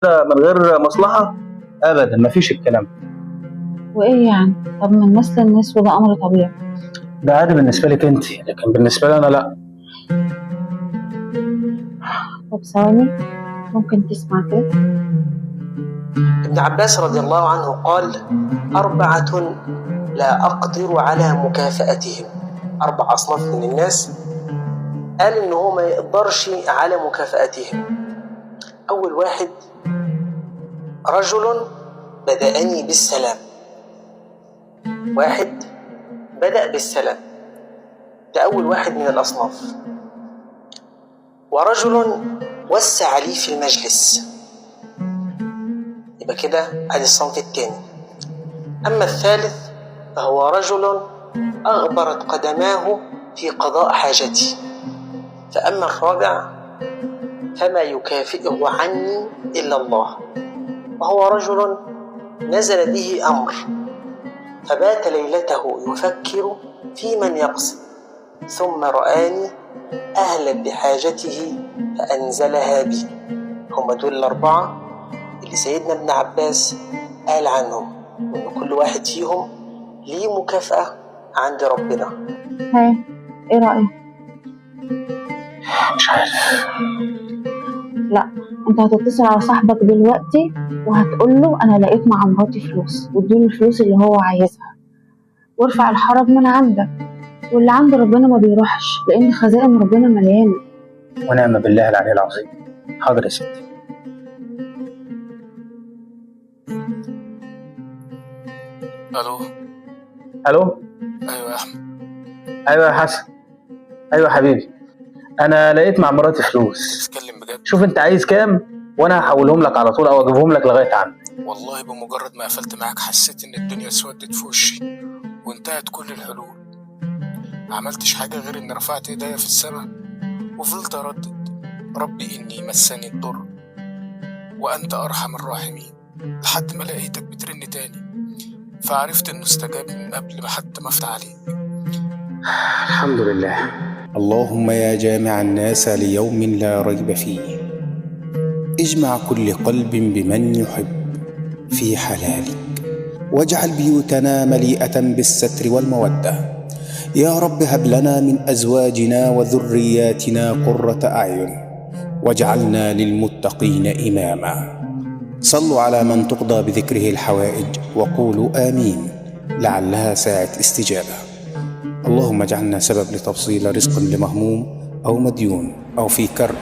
من غير مصلحة؟ ابدا، مفيش الكلام ده. وايه يعني؟ طب ما الناس للناس وده امر طبيعي. ده عادي بالنسبة لك انت، لكن بالنسبة لي انا لا. طب ثواني، ممكن تسمع كده؟ ابن عباس رضي الله عنه قال: 4 لا أقدر على مكافأتهم. 4 أصناف من الناس قال إن هو ما يقدرش على مكافأتهم. أول واحد: رجل بدأني بالسلام. واحد بدأ بالسلام، ده أول واحد من الأصناف. ورجل وسع لي في المجلس، يبقى كده ادي الصنف التاني. أما الثالث فهو رجل أغبرت قدماه في قضاء حاجتي. فأما الرابع فما يكافئه عني إلا الله، وهو رجل نزل به أمر فبات ليلته يفكر في من يقصد، ثم رآني أهلا بحاجته فأنزلها بي. هم دول 4 اللي سيدنا ابن عباس قال عنهم، وإن كل واحد فيهم ليه مكافأة عند ربنا. ها، إيه رأيك؟ مش عارف. لا، أنت هتتصل على صاحبك دلوقتي وهتقول له أنا لقيت مع مراتي فلوس، واديله الفلوس اللي هو عايزها، وارفع الحرج من عندك، واللي عند ربنا ما بيروحش، لأن خزائن ربنا مليانة. ونعم بالله العلي العظيم. حاضر يا ستي. الو. الو. ايوه يا احمد. ايوه يا حسن. ايوه يا حبيبي، انا لقيت مع مراتي فلوس. بتتكلم بجد؟ شوف انت عايز كام وانا هحولهم لك على طول او اجيبهم لك لغاية عندك. والله بمجرد ما قفلت معاك حسيت ان الدنيا اسودت في وشي وانتهت كل الحلول. ما عملتش حاجة غير اني رفعت ايديا في السماء وفضلت اردد: ربي اني مسني الضر وانت ارحم الراحمين، لحد ما لقيتك بترن تاني، فعرفت انه استجاب من قبل ما حتى ما افتح عليه. الحمد لله. اللهم يا جامع الناس ليوم لا ريب فيه، اجمع كل قلب بمن يحب في حلالك، واجعل بيوتنا مليئة بالستر والمودة. يا رب هب لنا من أزواجنا وذرياتنا قرة أعين، واجعلنا للمتقين إماما. صلوا على من تقضى بذكره الحوائج وقولوا آمين، لعلها ساعة استجابة. اللهم اجعلنا سبب لتوصيل رزق لمهموم أو مديون أو في كرب.